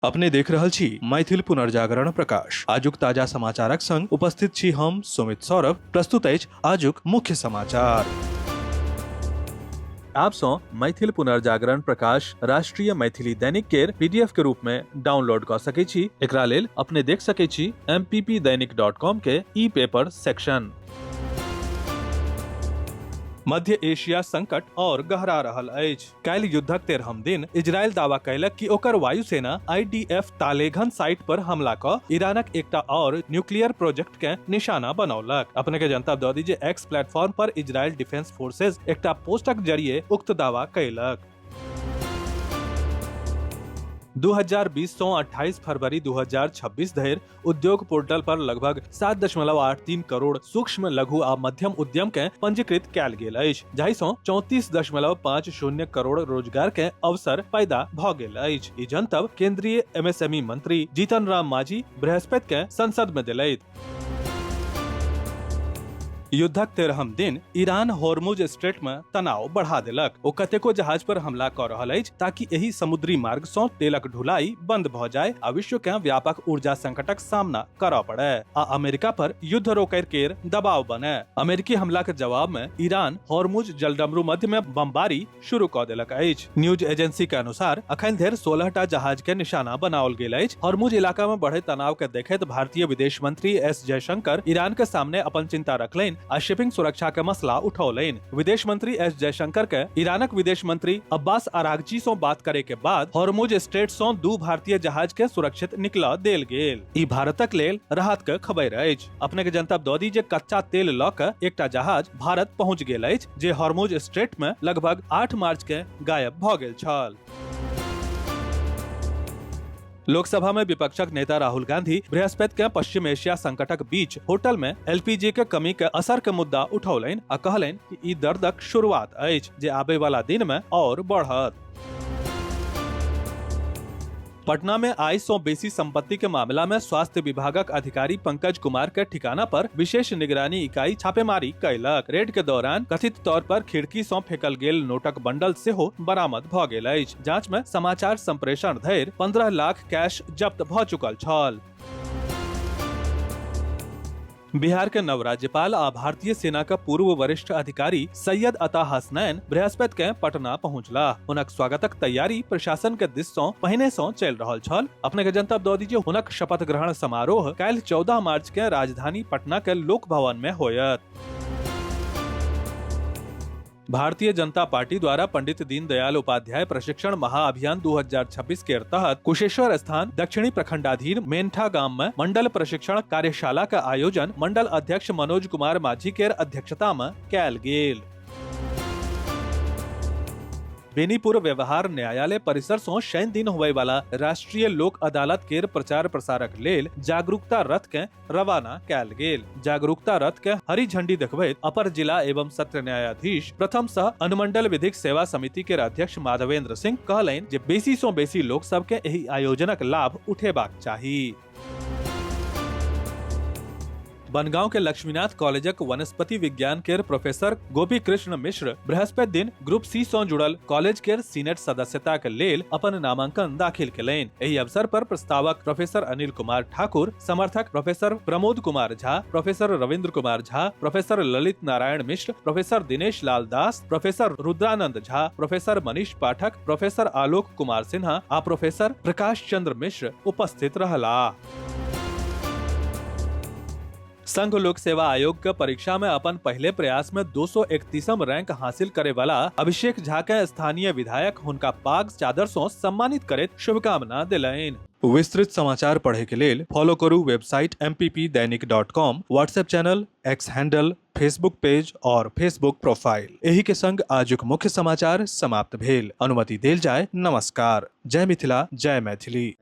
अपने देख रहल छी मैथिल पुनर्जागरण प्रकाश। आजुक ताजा समाचारक संग उपस्थित छी हम सुमित सौरभ। प्रस्तुत अछि आजुक मुख्य समाचार। आप सँ मैथिल पुनर्जागरण प्रकाश राष्ट्रीय मैथिली दैनिक केर पीडीएफ के रूप में डाउनलोड कऽ सकै छी। एकरा लेल अपने देख सकै छी mppdainik.com के ई पेपर सेक्शन। मध्य एशिया संकट और गहरा रहल अछि। काल्हि युद्धक 13म दिन इजरायल दावा कयलक कि ओकर वायुसेना आईडीएफ तालेघन साइट पर हमला कऽ ईरानक एकटा और न्यूक्लियर प्रोजेक्ट के निशाना बनौलक। अपने के जनता दऽ दी जे एक्स प्लेटफॉर्म पर इजरायल डिफेंस फोर्सेज एकटा पोस्टक जरिए उक्त दावा कयलक। 2020 सँ 28 फरवरी 2026 धरि उद्योग पोर्टल पर लगभग 7.83 करोड़ सूक्ष्म, लघु आ मध्यम उद्यम के पंजीकृत कयल गेल अछि, जाहि सँ 34.50 करोड़ रोजगार के अवसर पैदा भ गेल अछि। ई जनतब केंद्रीय एमएसएमई मंत्री जीतन राम मांझी बृहस्पति के संसद में देलथि। युद्धक 13म दिन ईरान होर्मुज स्ट्रेट में तनाव बढ़ा देलक। ओ कतेको जहाज पर हमला कऽ रहल अछि ताकि एहि समुद्री मार्ग सँ तेलक ढुलाई बंद भऽ जाय आ विश्व केँ व्यापक ऊर्जा संकटक सामना करऽ पड़े आ अमेरिका पर युद्ध रोकय केर दबाव बने। अमेरिकी हमला के जवाब में ईरान होर्मुज जलडमरू मध्य में बमबारी शुरू कऽ देलक अछि। न्यूज एजेंसी के अनुसार अखन धरि 16 टा जहाज के निशाना बनाओल गेल अछि। हॉर्मुज इलाका में बढ़ैत तनाव के देखैत भारतीय विदेश मंत्री एस जयशंकर ईरान के सामने अपन चिंता रखलनि आ शिपिंग सुरक्षा के मसला उठौलनि। विदेश मंत्री एस जयशंकर के ईरानक विदेश मंत्री अब्बास अराघची सं बात करे के बाद हॉर्मुज स्ट्रेट सं 2 भारतीय जहाज के सुरक्षित निकला देल गेल। ई भारतक लेल राहत के खबर अछि। अपने के जनतब दऽ दी जे कच्चा तेल लऽ के एकटा जहाज भारत पहुंच गेल अछि, जे हॉर्मुज स्ट्रेट में लगभग 8 मार्च के गायब भऽ गेल छल। लोकसभा में विपक्षक नेता राहुल गांधी बृहस्पति के पश्चिम एशिया संकटक बीच होटल में एलपीजी के कमी के असर के मुद्दा उठौलनि आ कहलनि कि ई दर्दक शुरुआत अछि जे आबे वाला दिन में और बढ़त। पटना में आय सौ बेसी संपत्ति के मामला में स्वास्थ्य विभागक अधिकारी पंकज कुमार के ठिकाना पर विशेष निगरानी इकाई छापेमारी कैलक। रेड के दौरान कथित तौर पर खिड़की सौ फेकल गेल नोटक बंडल सेहो बरामद भ गेल अछि। जांच में समाचार संप्रेषण धरि 15 लाख कैश जब्त भ चुकल छल। बिहार के नव राज्यपाल आ भारतीय सेना के पूर्व वरिष्ठ अधिकारी सैयद अता हसनैन बृहस्पति के पटना पहुंचला। हुनक स्वागतक तैयारी प्रशासन के दिस सं पहिने सं चलि रहल छल। अपने के जनतब दऽ दी जे हुनक शपथ ग्रहण समारोह काल्हि 14 मार्च के राजधानी पटना के लोक भवन में होयत। भारतीय जनता पार्टी द्वारा पंडित दीनदयाल उपाध्याय प्रशिक्षण महाअभियान 2026 के तहत कुशेश्वर स्थान दक्षिणी प्रखंडाधीन मेंठा गांव में मंडल प्रशिक्षण कार्यशाला का आयोजन मंडल अध्यक्ष मनोज कुमार माझी के अध्यक्षता में कैल गेल। बेनीपुर व्यवहार न्यायालय परिसर सं शनि दिन होबय वाला राष्ट्रीय लोक अदालत केर प्रचार प्रसारक लेल जागरूकता रथ के रवाना कैल गेल। जागरूकता रथ के हरी झंडी देखबैत अपर जिला एवं सत्र न्यायाधीश प्रथम सह अनुमंडल विधिक सेवा समिति के अध्यक्ष माधवेंद्र सिंह कहलनि जे बेसी सं बेसी लोक सब के एहि आयोजनक लाभ उठेबाक चाही। बनगांव के लक्ष्मीनाथ कॉलेजक वनस्पति विज्ञान केर प्रोफेसर गोपी कृष्ण मिश्र बृहस्पति दिन ग्रुप सी सं जुड़ल कॉलेज केर सीनेट सदस्यता के लेल अपन नामांकन दाखिल केलनि। एहि अवसर पर प्रस्तावक प्रोफेसर अनिल कुमार ठाकुर, समर्थक professor Pramod Kumar Jha, professor Ravindra Kumar Jha, professor Lalit Narayan Mishra, professor Dinesh Lal Das, professor Rudranand Jha, professor Manish Pathak, professor Alok Kumar Sinha आ प्रोफेसर प्रकाश चंद्र मिश्र उपस्थित रहलाह। संघ लोक सेवा आयोग के परीक्षा में अपन पहले प्रयास में 231 रैंक हासिल करे वाला अभिषेक झा के स्थानीय विधायक हुनका पाग चादर सं सम्मानित करैत शुभकामना देलनि। विस्तृत समाचार पढ़े के लेल फॉलो करू website mppdainik.com, WhatsApp channel, X handle, Facebook page और फेसबुक प्रोफाइल। एही के संग आजुक मुख्य समाचार समाप्त भेल। अनुमति देल जाय। नमस्कार। जय मिथिला, जय मैथिली।